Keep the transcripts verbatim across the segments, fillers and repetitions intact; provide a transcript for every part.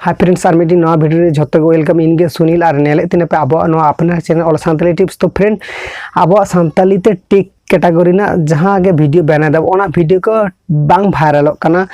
Hi friends, ᱟᱨ ᱢᱤᱫᱴᱤᱡ ᱱᱚᱣᱟ video ᱨᱮ ᱡᱷᱚᱛᱚ ᱜᱮ welcome᱾ ᱤᱧ ᱜᱮ ᱥᱩᱱᱤᱞ ᱟᱨ ᱧᱮᱞᱮᱫ ᱛᱤᱧ ᱯᱮ ᱟᱵᱚᱣᱟᱜ ᱱᱚᱣᱟ ᱟᱯᱱᱟᱨ channel All Santali Tips᱾ ᱛᱚ friend, ᱟᱵᱚᱣᱟᱜ ᱥᱟᱱᱛᱟᱞᱤ ᱛᱮ tech category ᱨᱮᱱᱟᱜ ᱡᱟᱦᱟᱸ ᱜᱮ video ᱵᱮᱱᱟᱣ ᱫᱟᱵᱚ, ᱚᱱᱟ video ᱠᱚ ᱵᱟᱝ ᱵᱷᱟᱭᱨᱟᱞᱚᱜ ᱠᱟᱱᱟ,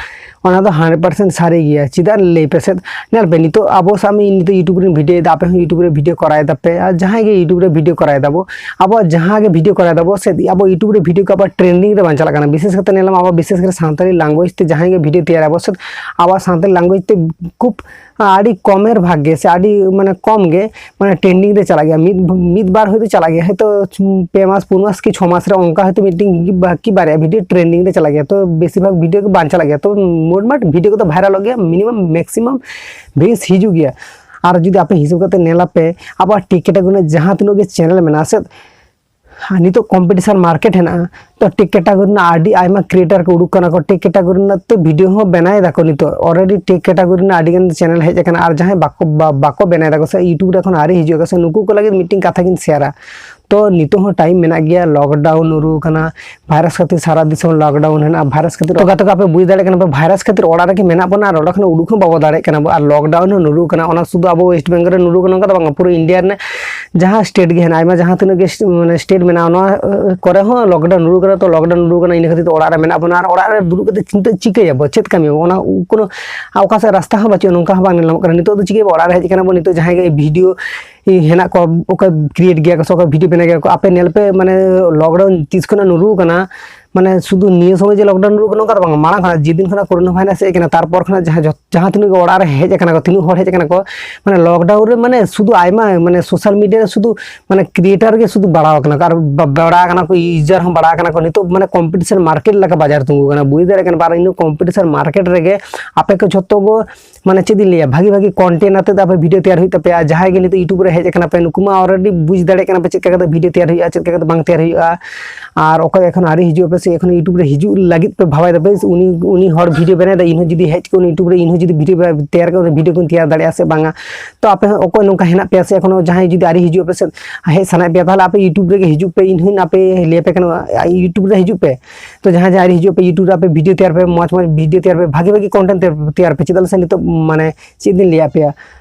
ᱚᱱᱟ ᱫᱚ hundred percent ᱥᱟᱹᱨᱤ ᱜᱮᱭᱟ᱾ ᱪᱮᱫᱟᱜ ᱞᱟᱹᱭ ᱯᱮ ᱥᱮ? ᱧᱮᱞ ᱯᱮ, ᱱᱤᱛᱚᱜ ᱟᱵᱚ ᱥᱟᱵ ᱢᱮ, ᱤᱧ ᱱᱤᱛᱚᱜ YouTube ᱨᱮᱧ video ᱮᱫᱟ, ᱟᱯᱮ ᱦᱚᱸ YouTube ᱨᱮ video ᱠᱚᱨᱟᱣ ᱫᱟᱯᱮ, ᱟᱨ ᱡᱟᱦᱟᱸᱭ ᱜᱮ YouTube ᱨᱮ video ᱠᱚᱨᱟᱣ ᱫᱟᱵᱚ, ᱟᱵᱚᱣᱟᱜ ᱡᱟᱦᱟᱸ ᱜᱮ video ᱠᱚᱨᱟᱣ ᱫᱟᱵᱚ ᱥᱮ, ᱟᱵᱚ YouTube ᱨᱮ video ᱠᱚ ᱟᱵᱚ trending ᱨᱮ ᱵᱟᱝ ᱪᱟᱞᱟᱜ ᱠᱟᱱᱟ᱾ ᱵᱤᱥᱮᱥ ᱠᱟᱛᱮ ᱧᱮᱞᱟᱢ, ᱟᱵᱚ ᱵᱤᱥᱮᱥ ᱠᱟᱛᱮ ᱥᱟᱱᱛᱟᱲᱤ language ᱛᱮ ᱡᱟᱦᱟᱸᱭ ᱜᱮ video ᱛᱮᱭᱟᱨ ᱟᱵᱚ ᱥᱮ, ᱟᱵᱚᱣᱟᱜ ᱥᱟᱱᱛᱟᱲᱤ language ᱛᱮ ᱠᱷᱩᱵ ᱟᱹᱰᱤ ᱠᱚᱢᱮᱨ ᱵᱷᱟᱜᱽ ᱜᱮ ᱥᱮ ᱟᱹᱰᱤ ᱢᱟᱱᱮ ᱠᱚᱢ ᱜᱮ ᱢᱟᱱᱮ trending ᱨᱮ ᱪᱟᱞᱟᱜ ᱜᱮᱭᱟ᱾ ᱢᱤᱫ, ᱢᱤᱫ ᱵᱟᱨ ᱦᱚᱭᱛᱳ ᱪᱟᱞᱟᱜ ᱜᱮᱭᱟ, ᱦᱚᱭᱛᱳ ᱯᱮ ᱢᱟᱥ ᱯᱩᱱ ᱢᱟᱥ ᱠᱤ ᱪᱷᱚ ᱢᱟᱥ ᱨᱮ ᱚᱱᱠᱟ ᱦᱚᱭᱛᱳ ᱢᱤᱫᱴᱤᱝ ᱵᱟ-, ᱠᱤ ᱵᱟᱨᱭᱟ video trending ᱨᱮ ᱪᱟᱞᱟᱜ ᱜᱮᱭᱟ᱾ ᱛᱚ ᱵᱮᱥᱤᱨ ᱵᱷᱟᱜᱽ video ᱜᱮ ᱵᱟᱝ ᱪᱟᱞᱟᱜ ᱜᱮᱭᱟ᱾ ᱛᱚ ᱢᱳᱴᱢᱟᱴ video ᱠᱚᱫᱚ ᱵᱷᱟᱭᱨᱟᱞᱚᱜ ᱜᱮᱭᱟ, minimum maximum views ᱦᱤᱡᱩᱜ ᱜᱮᱭᱟ᱾ ᱟᱨ ᱡᱩᱫᱤ ᱟᱯᱮ ᱦᱤᱥᱟᱹᱵ ᱠᱟᱛᱮ ᱧᱮᱞᱟᱯᱮ, ᱟᱵᱚᱣᱟᱜ tech category ᱨᱮᱱᱟᱜ ᱡᱟᱦᱟᱸ ᱛᱤᱱᱟᱹᱜ ᱜᱮ channel ᱢᱮᱱᱟᱜᱼᱟ ᱥᱮ, ᱱᱤᱛᱚᱜ competition market ᱦᱮᱱᱟᱜᱼᱟ, ᱛᱚ tech category ᱨᱮᱱᱟᱜ ᱟᱹᱰᱤ ᱟᱭᱢᱟ creator ᱠᱚ ᱩᱰᱩᱠ ᱠᱟᱱᱟ ᱠᱚ, tech category ᱨᱮᱱᱟᱜ ᱛᱮ video ᱦᱚᱸ ᱵᱮᱱᱟᱣ ᱮᱫᱟ ᱠᱚ᱾ ᱱᱤᱛᱚᱜ already tech category ᱨᱮᱱᱟᱜ ᱟᱹᱰᱤ ᱜᱟᱱ channel ᱦᱮᱡ ᱟᱠᱟᱱᱟ, ᱟᱨ ᱡᱟᱦᱟᱸᱭ ᱵᱟᱠᱚ, ᱵᱟ-, ᱵᱟᱠᱚ ᱵᱮᱱᱟᱣ ᱮᱫᱟ ᱠᱚ ᱥᱮ YouTube ᱨᱮ ᱮᱠᱷᱚᱱ ᱟᱹᱣᱨᱤ ᱦᱤᱡᱩᱜ ᱟᱠᱚ ᱥᱮ, ᱱᱩᱠᱩ ᱠᱚ ᱞᱟᱹᱜᱤᱫ ᱢᱤᱫᱴᱤᱝ ᱠᱟᱛᱷᱟ ᱜᱤᱧ share ᱟ᱾ ᱛᱚ ᱱᱤᱛᱚᱜ ᱦᱚᱸ time ᱢᱮᱱᱟᱜ ᱜᱮᱭᱟ, lockdown ᱧᱩᱨᱩ ᱟᱠᱟᱱᱟ, virus ᱠᱷᱟᱹᱛᱤᱨ ᱥᱟᱨᱟ ᱫᱤᱥᱚᱢ lockdown ᱦᱮᱱᱟᱜᱼᱟ, virus ᱠᱷᱟᱹᱛᱤᱨ᱾ ᱛᱚ ᱜᱟᱛᱮ ᱠᱚ, ᱟᱯᱮ ᱵᱩᱡᱽ ᱫᱟᱲᱮᱭᱟᱜ ᱠᱟᱱᱟ ᱯᱮ, virus ᱠᱷᱟᱹᱛᱤᱨ ᱚᱲᱟᱜ ᱨᱮᱜᱮ ᱢᱮᱱᱟᱜ ᱵᱚᱱᱟ ᱟᱨ ᱚᱲᱟᱜ ᱠᱷᱚᱱ ᱩᱰᱩᱠ ᱦᱚᱸ ᱵᱟᱵᱚ ᱫᱟᱲᱮᱭᱟᱜ ᱠᱟᱱᱟ ᱵᱚ, ᱟᱨ lockdown ᱦᱚᱸ ᱧᱩᱨᱩ ᱟᱠᱟᱱᱟ᱾ ᱚᱱᱟ ᱥᱩᱫᱷᱩ ᱟᱵᱚ West Bengal ᱨᱮ ᱧᱩᱨᱩ ᱟᱠᱟᱱᱟ ᱚᱱᱠᱟ ᱫᱚ ᱵᱟᱝ, ᱯᱩᱨᱟᱹ India ᱨᱮᱱᱟᱜ ᱡᱟᱦᱟᱸ state ᱜᱮ ᱦᱮᱱᱟᱜᱼᱟ, ᱟᱭᱢᱟ ᱡᱟᱦᱟᱸ ᱛᱤᱱᱟᱹᱜ ᱜᱮ ᱥᱴ-, ᱢᱟᱱᱮ state ᱢᱮᱱᱟᱜᱼᱟ, ᱱᱚᱣᱟ ᱠᱚᱨᱮ ᱦᱚᱸ lockdown ᱧᱩᱨᱩ ᱟᱠᱟᱱᱟ᱾ ᱛᱚ lockdown ᱧᱩᱨᱩ ᱟᱠᱟᱱᱟ, ᱤᱱᱟᱹ ᱠᱷᱟᱹᱛᱤᱨ ᱛᱮ ᱚᱲᱟᱜ ᱨᱮ ᱢᱮᱱᱟᱜ ᱵᱚᱱᱟ ᱟᱨ ᱚᱲᱟᱜ ᱨᱮ ᱫᱩᱲᱩᱵ ᱠᱟᱛᱮ ᱪᱤᱱᱛᱟᱹ ᱪᱤᱠᱟᱹᱭᱟᱵᱚ, ᱪᱮᱫ ᱠᱟᱹᱢᱤᱭᱟᱵᱚ, ᱚᱱᱟ ᱠᱳᱱᱳ ᱚᱠᱟ ᱥᱮᱫ ᱨᱟᱥᱛᱟ ᱦᱚᱸ ᱵᱟᱹᱪᱩᱜᱼᱟ, ᱱᱚᱝᱠᱟ ᱦᱚᱸ ᱵᱟᱝ ᱧᱮᱞ ᱧᱟᱢᱚᱜ ᱠᱟᱱᱟ᱾ ᱱᱤᱛᱚᱜ ᱫᱚ ᱪᱤᱠᱟᱹᱭᱟᱵᱚ, ᱚᱲᱟᱜ ᱨᱮ ᱦᱮᱡ ᱟᱠᱟᱱᱟ ᱵᱚ, ᱱᱤᱛᱚᱜ ᱡᱟᱦᱟᱸᱭ ᱜᱮ video ᱦᱮᱱᱟᱜ ᱠᱚᱣᱟ, ᱚᱠᱚᱭ create ᱜᱮᱭᱟ ᱠᱚ ᱥᱮ ᱚᱠᱚᱭ video ᱵᱮᱱᱟᱣ ᱜᱮᱭᱟ ᱠᱚ, ᱟᱯᱮ ᱧᱮᱞ ᱯᱮ, ᱢᱟᱱᱮ lockdown ᱛᱤᱥ ᱠᱷᱚᱱᱟᱜ ᱧᱩᱨᱩ ᱟᱠᱟᱱᱟ, ᱢᱟᱱᱮ ᱥᱩᱫᱷᱩ ᱱᱤᱭᱟᱹ ᱥᱚᱢᱚᱭ ᱡᱮ lockdown ᱧᱩᱨᱩ ᱟᱠᱟᱱᱟ ᱚᱱᱠᱟ ᱫᱚ ᱵᱟᱝ, ᱢᱟᱲᱟᱝ ᱠᱷᱚᱱᱟᱜ ᱡᱮᱫᱤᱱ ᱠᱷᱚᱱᱟᱜ corona virus ᱦᱮᱡ ᱟᱠᱟᱱᱟ, ᱛᱟᱨᱯᱚᱨ ᱠᱷᱚᱱᱟᱜ ᱡᱟᱦᱟᱸ ᱡᱚᱛ-, ᱡᱟᱦᱟᱸ ᱛᱤᱱᱟᱹᱜ ᱜᱮ ᱚᱲᱟᱜ ᱨᱮ ᱦᱮᱡ ᱟᱠᱟᱱᱟ ᱠᱚ, ᱛᱤᱱᱟᱹᱜ ᱦᱚᱲ ᱦᱮᱡ ᱟᱠᱟᱱᱟ ᱠᱚ, ᱢᱟᱱᱮ lockdown ᱨᱮ ᱢᱟᱱᱮ ᱥᱩᱫᱷᱩ ᱟᱭᱢᱟ ᱢᱟᱱᱮ social media ᱨᱮ ᱥᱩᱫᱷᱩ ᱢᱟᱱᱮ creator ᱜᱮ ᱥᱩᱫᱷᱩ ᱵᱟᱲᱟᱣ ᱟᱠᱟᱱᱟ ᱠᱚ, ᱟᱨ ᱵᱟ-, ᱵᱟᱲᱟ ᱟᱠᱟᱱᱟ ᱠᱚ, user ᱦᱚᱸ ᱵᱟᱲᱟ ᱟᱠᱟᱱᱟ ᱠᱚ᱾ ᱱᱤᱛᱚᱜ ᱢᱟᱱᱮ competition market ᱞᱮᱠᱟ ᱵᱟᱡᱟᱨ ᱛᱤᱸᱜᱩ ᱟᱠᱟᱱᱟ, ᱵᱩᱡᱽ ᱫᱟᱲᱮᱭᱟᱜ ᱠᱟᱱᱟ᱾ ᱟᱨ ᱤᱱᱟᱹ competition market ᱨᱮᱜᱮ ᱟᱯᱮ ᱠᱚ ᱡᱷᱚᱛᱚ ᱠᱚ ᱢᱟᱱᱮ ᱪᱮᱫ ᱤᱧ ᱞᱟᱹᱭᱟ, ᱵᱷᱟᱜᱤ ᱵᱷᱟᱜᱤ content ᱟᱛᱮ ᱫᱚ ᱟᱯᱮ video ᱛᱮᱭᱟᱨ ᱦᱩᱭᱩᱜ ᱛᱟᱯᱮᱭᱟ᱾ ᱡᱟᱦᱟᱸᱭ ᱜᱮ ᱱᱤᱛᱚᱜ YouTube ᱨᱮ ᱦᱮᱡ ᱟᱠᱟᱱᱟ ᱯᱮ, ᱱᱩᱠᱩ ᱢᱟ already ᱵᱩᱡᱽ ᱫᱟᱲᱮᱭᱟᱜ ᱠᱟᱱᱟ ᱯᱮ ᱪᱮᱫ ᱞᱮᱠᱟ ᱠᱟᱛᱮ video ᱛᱮᱭᱟᱨ ᱦᱩᱭᱩᱜᱼᱟ, ᱪᱮᱫ ᱞᱮᱠᱟ ᱠᱟᱛᱮ ᱵᱟᱝ ᱛᱮᱭᱟᱨ ᱦᱩᱭᱩᱜᱼᱟ᱾ ᱟᱨ ᱚᱠᱚᱭ ᱮᱠᱷᱚᱱ ᱟᱹᱣᱨᱤ ᱦᱤᱡᱩᱜ ᱟᱯᱮ ᱥᱮ ᱮᱠᱷᱚᱱ YouTube ᱨᱮ ᱦᱤᱡᱩᱜ ᱞᱟᱹᱜᱤᱫ ᱯᱮ ᱵᱷᱟᱵᱟᱭ ᱫᱟᱯᱮ, ᱩᱱᱤ, ᱩᱱᱤ ᱦᱚᱲ video ᱵᱮᱱᱟᱣ ᱮᱫᱟ, ᱤᱧ ᱦᱚᱸ ᱡᱩᱫᱤ ᱦᱮᱡ ᱠᱚᱜ YouTube ᱨᱮ, ᱤᱧ ᱦᱚᱸ ᱡᱩᱫᱤ video ᱵᱮ-, ᱛᱮᱭᱟᱨ ᱠᱚᱜ, video ᱠᱚᱧ ᱛᱮᱭᱟᱨ ᱫᱟᱲᱮᱭᱟᱜᱼᱟ ᱥᱮ ᱵᱟᱝᱟ᱾ ᱛᱚ ᱟᱯᱮ ᱦᱚᱸ ᱚᱠᱚᱭ ᱱᱚᱝᱠᱟ ᱦᱮᱱᱟᱜ ᱯᱮᱭᱟ ᱥᱮ ᱮᱠᱷᱚᱱᱳ ᱡᱟᱦᱟᱸᱭ ᱡᱩᱫᱤ ᱟᱹᱣᱨᱤ ᱦᱤᱡᱩᱜ ᱟᱯᱮ ᱥᱮ ᱦᱮᱡ ᱥᱟᱱᱟᱭᱮᱫ ᱯᱮᱭᱟ, ᱛᱟᱦᱚᱞᱮ ᱟᱯᱮ YouTube ᱨᱮᱜᱮ ᱦᱤᱡᱩᱜ ᱯᱮ, ᱤᱧ ᱦᱚᱸᱧ ᱟᱯᱮ ᱞᱟᱹᱭ ᱟᱯᱮ ᱠᱟᱱᱟ, YouTube ᱨᱮ ᱦᱤᱡᱩᱜ ᱯᱮ᱾ ᱛᱚ ᱡᱟᱦᱟᱸᱭ ᱡᱟᱦᱟᱸᱭ ᱟᱹᱣᱨᱤ ᱦᱤᱡᱩᱜ ᱟᱯᱮ YouTube ᱨᱮ, ᱟᱯᱮ video ᱛᱮᱭᱟᱨ ᱯᱮ, ᱢᱚᱡᱽ ᱢᱚᱡᱽ video ᱛᱮᱭᱟᱨ ᱯᱮ, ᱵᱷᱟᱜᱤ ᱵᱷᱟᱜᱤ content ᱛᱮᱭᱟᱨ, ᱛᱮᱭᱟᱨ ᱯᱮ᱾ ᱪᱮᱫᱟᱜ ᱥᱮ ᱱᱤᱛᱚᱜ ᱢᱟᱱᱮ ᱪᱮᱫ ᱤᱧ ᱞᱟᱹᱭᱟ ᱯᱮᱭᱟ,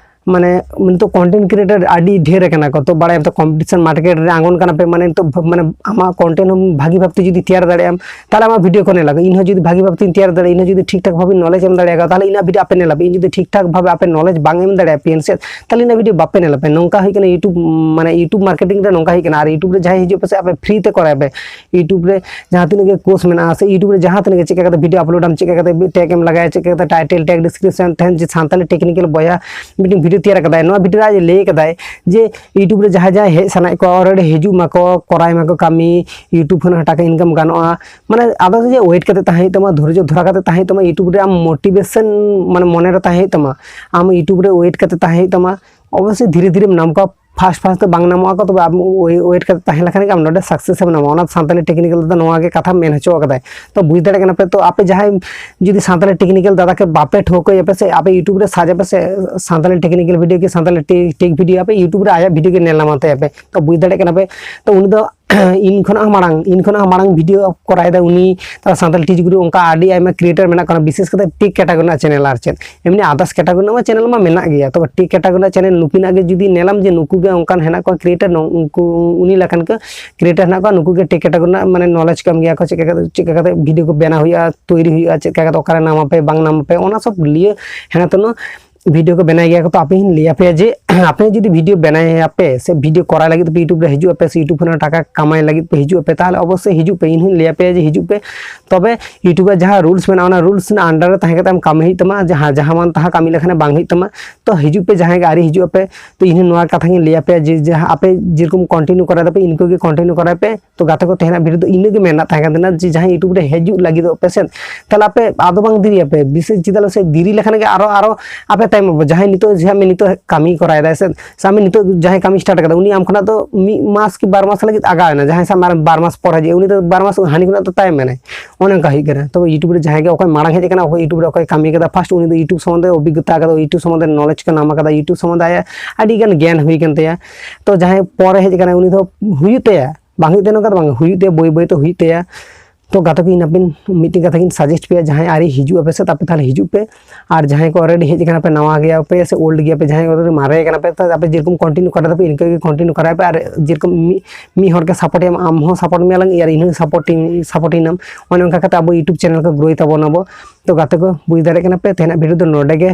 ᱢᱟᱱᱮ ᱱᱤᱛᱚᱜ content creator ᱟᱹᱰᱤ ᱰᱷᱮᱨ ᱟᱠᱟᱱᱟ ᱠᱚ᱾ ᱛᱚ ᱵᱟᱲᱟᱭᱟᱢ ᱛᱚ, competition market ᱨᱮ ᱟᱬᱜᱚᱱ ᱠᱟᱱᱟ ᱯᱮ, ᱢᱟᱱᱮ ᱱᱤᱛᱚᱜ ᱵᱷ- ᱢᱟᱱᱮ ᱟᱢᱟᱜ content ᱦᱚᱸ ᱵᱷᱟᱹᱜᱤ ᱵᱷᱟᱵᱽ ᱛᱮ ᱡᱩᱫᱤ ᱛᱮᱭᱟᱨ ᱫᱟᱲᱮᱭᱟᱜ ᱟᱢ, ᱛᱟᱦᱚᱞᱮ ᱟᱢᱟᱜ video ᱠᱚ ᱧᱮᱞᱟ᱾ ᱤᱧ ᱦᱚᱸ ᱡᱩᱫᱤ ᱵᱷᱟᱹᱜᱤ ᱵᱷᱟᱵᱽ ᱛᱮᱧ ᱛᱮᱭᱟᱨ ᱫᱟᱲᱮᱭᱟᱜᱼᱟ, ᱤᱧ ᱦᱚᱸ ᱡᱩᱫᱤ ᱴᱷᱤᱠ ᱴᱷᱟᱠ ᱵᱷᱟᱵᱽ ᱤᱧ knowledge ᱮᱢ ᱫᱟᱲᱮᱭᱟᱜᱼᱟ, ᱛᱟᱦᱚᱞᱮ ᱤᱧᱟᱹᱜ video ᱟᱯᱮ ᱧᱮᱞᱟ ᱯᱮ᱾ ᱤᱧ ᱡᱩᱫᱤ ᱴᱷᱤᱠ ᱴᱷᱟᱠ ᱵᱷᱟᱵᱽ ᱟᱯᱮ knowledge ᱵᱟᱝ ᱮᱢ ᱫᱟᱲᱮᱭᱟᱜᱼᱟ ᱯᱮ ᱥᱮ, ᱛᱟᱦᱚᱞᱮ ᱤᱧᱟᱹᱜ video ᱵᱟᱯᱮ ᱧᱮᱞᱟ ᱯᱮ᱾ ᱱᱚᱝᱠᱟ ᱦᱩᱭᱩᱜ ᱠᱟᱱᱟ YouTube, ᱢᱟᱱᱮ YouTube marketing ᱨᱮ ᱱᱚᱝᱠᱟ ᱦᱩᱭᱩᱜ ᱠᱟᱱᱟ᱾ ᱟᱨ YouTube ᱨᱮ ᱡᱟᱦᱟᱸᱭ ᱦᱤᱡᱩᱜ ᱯᱮ ᱥᱮ, ᱟᱯᱮ free ᱛᱮ ᱠᱚᱨᱟᱣ ᱯᱮ᱾ YouTube ᱨᱮ ᱡᱟᱦᱟᱸ ᱛᱤᱱᱟᱹᱜ ᱜᱮ course ᱢᱮᱱᱟᱜᱼᱟ ᱥᱮ, YouTube ᱨᱮ ᱡᱟᱦᱟᱸ ᱛᱤᱱᱟᱹᱜ ᱜᱮ ᱪᱮᱫ ᱞᱮᱠᱟ ᱠᱟᱛᱮ video upload ᱟᱢ, ᱪᱮᱫ ᱞᱮᱠᱟ ᱠᱟᱛᱮ tag ᱮᱢ ᱞᱟᱜᱟᱭᱟ, ᱪᱮᱫ ᱞᱮᱠᱟ ᱠᱟᱛᱮ title, tag, description ᱛᱟᱦᱮᱱ, ᱡᱮ ᱥᱟᱱᱛᱟᱞᱤ technical ᱵᱚᱭᱦᱟ ᱢᱤᱫᱴᱮᱱ video ᱛᱮᱭᱟᱨ ᱠᱟᱫᱟᱭ᱾ ᱱᱚᱣᱟ video ᱨᱮ ᱟᱡ ᱮ ᱞᱟᱹᱭ ᱠᱟᱫᱟᱭ ᱡᱮ YouTube ᱨᱮ ᱡᱟᱦᱟᱸᱭ ᱡᱟᱦᱟᱸᱭ ᱦᱮᱡ ᱥᱟᱱᱟᱭᱮᱫ ᱠᱚᱣᱟ, already ᱦᱤᱡᱩᱜ ᱢᱟᱠᱚ, ᱠᱚᱨᱟᱣ ᱢᱟᱠᱚ ᱠᱟᱹᱢᱤ, YouTube ᱠᱷᱚᱱ ᱦᱚᱸ ᱴᱟᱠᱟ income ᱜᱟᱱᱚᱜᱼᱟ᱾ ᱢᱟᱱᱮ ᱟᱫᱚ ᱡᱮ wait ᱠᱟᱛᱮ ᱛᱟᱦᱮᱸ ᱦᱩᱭᱩᱜ ᱛᱟᱢᱟ, ᱫᱷᱳᱨᱡᱚ ᱫᱷᱚᱨᱟ ᱠᱟᱛᱮ ᱛᱟᱦᱮᱸ ᱦᱩᱭᱩᱜ ᱛᱟᱢᱟ, YouTube ᱨᱮ ᱟᱢ motivation ᱢᱟᱱᱮ ᱢᱚᱱᱮ ᱨᱮ ᱛᱟᱦᱮᱸ ᱦᱩᱭᱩᱜ ᱛᱟᱢᱟ, ᱟᱢ YouTube ᱨᱮ wait ᱠᱟᱛᱮ ᱛᱟᱦᱮᱸ ᱦᱩᱭᱩᱜ ᱛᱟᱢᱟ᱾ ᱚᱵᱚᱥᱥᱳᱭ ᱫᱷᱤᱨᱮ ᱫᱷᱤᱨᱮᱢ ᱧᱟᱢ ᱠᱚᱣᱟ, first first ᱫᱚ ᱵᱟᱝ ᱧᱟᱢᱚᱜ ᱟᱠᱚ, ᱛᱚᱵᱮ ᱟᱢ wait ᱠᱟᱛᱮ ᱛᱟᱦᱮᱸ ᱞᱮᱠᱷᱟᱱ ᱜᱮ ᱟᱢ ᱱᱚᱰᱮ success ᱮᱢ ᱧᱟᱢᱟ᱾ ᱚᱱᱟ ᱥᱟᱱᱛᱟᱞᱤ technical ᱫᱚ ᱱᱚᱣᱟ ᱜᱮ ᱠᱟᱛᱷᱟ ᱢᱮᱱ ᱦᱚᱪᱚ ᱟᱠᱟᱫᱟᱭ᱾ ᱛᱚ ᱵᱩᱡᱽ ᱫᱟᱲᱮᱭᱟᱜ ᱠᱟᱱᱟ ᱯᱮ, ᱛᱚ ᱟᱯᱮ ᱡᱟᱦᱟᱸᱭ ᱡᱩᱫᱤ ᱥᱟᱱᱛᱟᱞᱤ technical ᱫᱟᱫᱟ ᱠᱮ ᱵᱟᱯᱮ ᱴᱷᱟᱹᱣᱠᱟᱹᱭᱟ ᱯᱮ ᱥᱮ, ᱟᱯᱮ YouTube ᱨᱮ search ᱟᱯᱮ ᱥᱮ ᱥᱟᱱᱛᱟᱞᱤ technical video ᱠᱤ ᱥᱟᱱᱛᱟᱞᱤ tech video ᱟᱯᱮ, YouTube ᱨᱮ ᱟᱭᱟᱜ video ᱜᱮ ᱧᱮᱞ ᱧᱟᱢᱟ ᱛᱟᱭᱟ ᱯᱮ᱾ ᱛᱚ ᱵᱩᱡᱽ ᱫᱟᱲᱮᱭᱟᱜ ᱠᱟᱱᱟ ᱯᱮ, ᱛᱚ ᱩᱱᱤ ᱫᱚ ᱤᱧ ᱠᱷᱚᱱᱟᱜ ᱦᱚᱸ ᱢᱟᱲᱟᱝ, ᱤᱧ ᱠᱷᱚᱱᱟᱜ ᱦᱚᱸ ᱢᱟᱲᱟᱝ video ᱠᱚᱨᱟᱣ ᱮᱫᱟ ᱩᱱᱤ᱾ ᱛᱟᱨᱯᱚᱨ ᱥᱟᱱᱛᱟᱞᱤ ᱴᱤᱪ ᱜᱩᱨᱩ ᱚᱱᱠᱟ ᱟᱹᱰᱤ ᱟᱭᱢᱟ creator ᱢᱮᱱᱟᱜ ᱠᱚᱣᱟ, ᱵᱤᱥᱮᱥ ᱠᱟᱛᱮ tech category ᱨᱮᱱᱟᱜ channel᱾ ᱟᱨ ᱪᱮᱫ ᱮᱢᱱᱤ others category ᱨᱮᱱᱟᱜ ᱢᱟ channel ᱢᱟ ᱢᱮᱱᱟᱜ ᱜᱮᱭᱟ, ᱛᱚᱵᱮ tech category ᱨᱮᱱᱟᱜ channel ᱱᱩᱠᱤᱱᱟᱜ ᱜᱮ ᱡᱩᱫᱤ ᱧᱮᱞᱟᱢ ᱡᱮ ᱱᱩᱠᱩ ᱜᱮ ᱚᱱᱠᱟᱱ ᱦᱮᱱᱟᱜ ᱠᱚᱣᱟ creator, ᱱᱩ- ᱩᱱᱠᱩ ᱩᱱᱤ ᱞᱮᱠᱟᱱ ᱠᱚ creator ᱦᱮᱱᱟᱜ ᱠᱚᱣᱟ, ᱱᱩᱠᱩ ᱜᱮ tech category ᱨᱮᱱᱟᱜ ᱢᱟᱱᱮ knowledge ᱠᱚ ᱮᱢ ᱜᱮᱭᱟ ᱠᱚ, ᱪᱮᱫ ᱞᱮᱠᱟ ᱠᱟᱛᱮ, ᱪᱮᱫ ᱞᱮᱠᱟ ᱠᱟᱛᱮ video ᱠᱚ ᱵᱮᱱᱟᱣ ᱦᱩᱭᱩᱜᱼᱟ, ᱛᱳᱭᱨᱤ ᱦᱩᱭᱩᱜᱼᱟ, ᱪᱮᱫ ᱞᱮᱠᱟ ᱠᱟᱛᱮ ᱚᱠᱟᱨᱮ ᱧᱟᱢ ᱟᱯᱮ ᱵᱟᱝ ᱧᱟᱢ ᱟᱯᱮ, ᱚᱱᱟ ᱥᱚᱵ ᱞᱤᱭᱟᱹ ᱦᱮᱱᱟᱜ ᱛᱟᱵᱚᱱᱟ᱾ video ᱠᱚ ᱵᱮᱱᱟᱣ ᱜᱮᱭᱟ ᱠᱚ᱾ ᱛᱚ ᱟᱯᱮ ᱦᱚᱸᱧ ᱞᱟᱹᱭ ᱟᱯᱮᱭᱟ ᱡᱮ ᱟᱯᱮ ᱡᱩᱫᱤ video ᱵᱮᱱᱟᱣ ᱟᱯᱮ ᱥᱮ video ᱠᱚᱨᱟᱣ ᱞᱟᱹᱜᱤᱫ ᱯᱮ YouTube ᱨᱮ ᱦᱤᱡᱩᱜ ᱟᱯᱮ ᱥᱮ YouTube ᱠᱷᱚᱱᱟᱜ ᱴᱟᱠᱟ ᱠᱟᱢᱟᱭ ᱞᱟᱹᱜᱤᱫ ᱯᱮ ᱦᱤᱡᱩᱜ ᱟᱯᱮ, ᱛᱟᱦᱚᱞᱮ ᱚᱵᱚᱥᱥᱳᱭ ᱦᱤᱡᱩᱜ ᱯᱮ, ᱤᱧ ᱦᱚᱸᱧ ᱞᱟᱹᱭ ᱟᱯᱮᱭᱟ ᱡᱮ ᱦᱤᱡᱩᱜ ᱯᱮ᱾ ᱛᱚᱵᱮ YouTube ᱨᱮ ᱡᱟᱦᱟᱸ rules ᱢᱮᱱᱟᱜᱼᱟ, ᱚᱱᱟ rules ᱨᱮᱱᱟᱜ under ᱨᱮ ᱛᱟᱦᱮᱸ ᱠᱟᱛᱮ ᱟᱢ ᱠᱟᱹᱢᱤ ᱦᱩᱭᱩᱜ ᱛᱟᱢᱟ, ᱡᱟᱦᱟᱸ ᱡᱟᱦᱟᱸ ᱢᱟᱱ ᱛᱟᱦᱟᱸ ᱠᱟᱹᱢᱤ ᱞᱮᱠᱷᱟᱱ ᱵᱟᱝ ᱦᱩᱭᱩᱜ ᱛᱟᱢᱟ᱾ ᱛᱚ ᱦᱤᱡᱩᱜ ᱯᱮ, ᱡᱟᱦᱟᱸᱭ ᱜᱮ ᱟᱹᱣᱨᱤ ᱦᱤᱡᱩᱜ ᱟᱯᱮ, ᱛᱚ ᱤᱧ ᱦᱚᱸ ᱱᱚᱣᱟ ᱠᱟᱛᱷᱟ ᱜᱤᱧ ᱞᱟᱹᱭ ᱟᱯᱮᱭᱟ ᱡᱮ ᱡᱟᱦᱟᱸ ᱟᱯᱮ ᱡᱮᱨᱚᱠᱚᱢ continue ᱠᱚᱨᱟᱣ ᱫᱟᱯᱮ, ᱤᱱᱠᱟᱹ ᱜᱮ continue ᱠᱚᱨᱟᱣ ᱯᱮ᱾ ᱛᱚ ᱜᱟᱛᱮ ᱠᱚ, ᱛᱮᱦᱮᱧᱟᱜ video ᱫᱚ ᱤᱱᱟᱹᱜ ᱜᱮ ᱢᱮᱱᱟᱜ ᱛᱟᱦᱮᱸ ᱠᱟᱱ ᱛᱟᱦᱮᱱᱟ, ᱡᱮ ᱡᱟᱦᱟᱸᱭ YouTube ᱨᱮ ᱦᱤᱡᱩᱜ ᱞᱟᱹᱜᱤᱫᱚᱜ ᱯᱮ ᱥᱮ, ᱛᱟᱦᱞᱮ ᱟᱯᱮ ᱟᱫᱚ ᱵᱟᱝ ᱫᱮᱨᱤᱭᱟᱯᱮ, ᱵᱤᱥᱮᱥ ᱪᱮᱫᱟᱜ ᱥᱮ ᱫᱮᱨᱤ ᱞᱮᱠᱷᱟᱱ ᱜᱮ ᱟᱨᱚ, ᱟᱨᱚ ᱟᱯᱮ ᱛᱟᱭᱚᱢ ᱟᱯᱮ᱾ ᱡᱟᱦᱟᱸᱭ ᱱᱤᱛᱚᱜ, ᱡᱟᱦᱟᱸᱭ ᱱᱤᱛᱚᱜ ᱠᱟᱹᱢᱤ ᱠᱚᱨᱟᱣ ᱮᱫᱟᱭ ᱥᱮ, ᱥᱟᱵ ᱢᱮ ᱱᱤᱛᱚᱜ ᱡᱟᱦᱟᱸᱭ ᱠᱟᱹᱢᱤ start ᱟᱠᱟᱫᱟ, ᱩᱱᱤ ᱟᱢ ᱠᱷᱚᱱᱟᱜ ᱫᱚ ᱢᱤᱫ ᱢᱟᱥ ᱠᱤ ᱵᱟᱨ ᱢᱟᱥ ᱞᱟᱹᱜᱤᱫ ᱟᱜᱟᱣ ᱮᱱᱟ, ᱡᱟᱦᱟᱸᱭ ᱥᱟᱵ ᱢᱮ ᱟᱨ ᱵᱟᱨ ᱢᱟᱥ ᱯᱚᱨ ᱦᱤᱡᱩᱜᱼᱟ, ᱩᱱᱤ ᱫᱚ ᱵᱟᱨ ᱢᱟᱥ ᱦᱟᱹᱱᱤ ᱠᱷᱚᱱᱟᱜ ᱫᱚ ᱛᱟᱭᱚᱢ ᱮᱱᱟᱭ᱾ ᱚᱱᱮ ᱚᱱᱠᱟ ᱦᱩᱭᱩᱜ ᱠᱟᱱᱟ᱾ ᱛᱚ YouTube ᱨᱮ ᱡᱟᱦᱟᱸᱭ ᱜᱮ ᱚᱠᱚᱭ ᱢᱟᱲᱟᱝ ᱦᱮᱡ ᱟᱠᱟᱱᱟ, ᱚᱠᱚᱭ YouTube ᱨᱮ ᱚᱠᱚᱭ ᱠᱟᱹᱢᱤ ᱠᱟᱫᱟ, first ᱩᱱᱤ ᱫᱚ YouTube ᱥᱚᱢᱵᱚᱱᱫᱷᱮ ᱚᱵᱷᱤᱜᱽᱜᱚᱛᱟ ᱟᱠᱟᱫᱟ, YouTube ᱥᱚᱢᱵᱚᱱᱫᱷᱮ knowledge ᱠᱚ ᱧᱟᱢ ᱟᱠᱟᱫᱟ, YouTube ᱥᱚᱢᱵᱚᱱᱫᱷᱮ ᱟᱭᱟᱜ ᱟᱹᱰᱤ ᱜᱟᱱ ᱜᱮᱭᱟᱱ ᱦᱩᱭ ᱟᱠᱟᱱ ᱛᱟᱭᱟ᱾ ᱛᱚ ᱡᱟᱦᱟᱸᱭ ᱯᱚᱨᱮ ᱦᱮᱡ ᱟᱠᱟᱱᱟᱭ, ᱩᱱᱤ ᱫᱚ ᱦᱩᱭᱩᱜ ᱛᱟᱭᱟ, ᱵᱟᱝ ᱦᱩᱭᱩᱜ ᱛᱟᱭᱟ ᱱᱚᱝᱠᱟ ᱫᱚ ᱵᱟᱝ, ᱦᱩᱭᱩᱜ ᱛᱟᱭᱟ, ᱵᱟᱹᱭ ᱵᱟᱹᱭ ᱛᱮ ᱦᱩᱭᱩᱜ ᱛᱟᱭᱟ᱾ ᱛᱚ ᱜᱟᱛᱮ ᱠᱚ, ᱤᱧ ᱟᱯᱮ ᱢᱤᱫᱴᱮᱱ ᱠᱟᱛᱷᱟ ᱜᱤᱧ suggest ᱯᱮᱭᱟ, ᱡᱟᱦᱟᱸᱭ ᱟᱹᱣᱨᱤ ᱦᱤᱡᱩᱜ ᱟᱯᱮ ᱥᱮ, ᱟᱯᱮ ᱛᱟᱦᱚᱞᱮ ᱦᱤᱡᱩᱜ ᱯᱮ᱾ ᱟᱨ ᱡᱟᱦᱟᱸᱭ ᱠᱚ already ᱦᱮᱡ ᱟᱠᱟᱱᱟ ᱯᱮ, ᱱᱟᱣᱟ ᱜᱮᱭᱟ ᱯᱮ ᱥᱮ old ᱜᱮᱭᱟ ᱯᱮ, ᱡᱟᱦᱟᱸᱭ ᱠᱚ already ᱢᱟᱨᱮ ᱟᱠᱟᱱᱟ ᱯᱮ, ᱛᱟᱦᱞᱮ ᱟᱯᱮ ᱡᱮᱨᱚᱠᱚᱢ continue ᱠᱚᱨᱟᱣ ᱫᱟᱯᱮ, ᱤᱱᱠᱟᱹ ᱜᱮ continue ᱠᱚᱨᱟᱣ ᱯᱮ᱾ ᱟᱨ ᱡᱮᱨᱚᱠᱚᱢ ᱢᱤᱫ, ᱢᱤᱫ ᱦᱚᱲ ᱜᱮ support ᱮᱢ, ᱟᱢ ᱦᱚᱸ support ᱢᱮᱭᱟ ᱞᱟᱝ, ᱟᱨ ᱤᱧ ᱦᱚᱸ support ᱤᱧ, support ᱤᱧᱟᱢ᱾ ᱚᱱᱮ ᱚᱱᱠᱟ ᱠᱟᱛᱮ ᱟᱵᱚ YouTube channel ᱠᱚ grow ᱛᱟᱵᱚᱱ ᱟᱵᱚ᱾ ᱛᱚ ᱜᱟᱛᱮ ᱠᱚ, ᱵᱩᱡᱽ ᱫᱟᱲᱮᱭᱟᱜ ᱠᱟᱱᱟ ᱯᱮ, ᱛᱮᱦᱮᱧᱟᱜ video ᱫᱚ ᱱᱚᱰᱮ ᱜᱮ᱾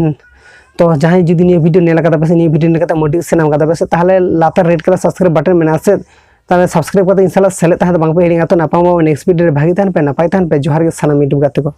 ᱛᱚ ᱡᱟᱦᱟᱸᱭ ᱡᱩᱫᱤ ᱱᱤᱭᱟᱹ video ᱧᱮᱞ ᱠᱟᱫᱟ ᱯᱮ ᱥᱮ, ᱱᱤᱭᱟᱹ video ᱧᱮᱞ ᱠᱟᱛᱮ ᱢᱚᱡᱽ ᱥᱮ ᱧᱟᱢ ᱠᱟᱫᱟ ᱯᱮ ᱥᱮ, ᱛᱟᱦᱞᱮ ᱞᱟᱛᱟᱨ red colour subscribe button ᱢᱮᱱᱟᱜᱼᱟ ᱥᱮ, ᱛᱟᱦᱞᱮ subscribe ᱠᱟᱛᱮ ᱤᱧ ᱥᱟᱞᱟᱜ ᱥᱮᱞᱮᱫ ᱛᱟᱦᱮᱸ ᱫᱚ ᱵᱟᱝ ᱯᱮ ᱦᱤᱲᱤᱧᱟ᱾ ᱛᱚ ᱱᱟᱯᱟᱢ ᱟᱵᱚ next video ᱨᱮ᱾ ᱵᱷᱟᱜᱤ ᱛᱟᱦᱮᱱ ᱯᱮ, ᱱᱟᱯᱟᱭ ᱛᱟᱦᱮᱱ ᱯᱮ᱾ ᱡᱚᱦᱟᱨ ᱜᱮ ᱥᱟᱱᱟᱢ YouTube ᱜᱟᱛᱮ ᱠᱚ᱾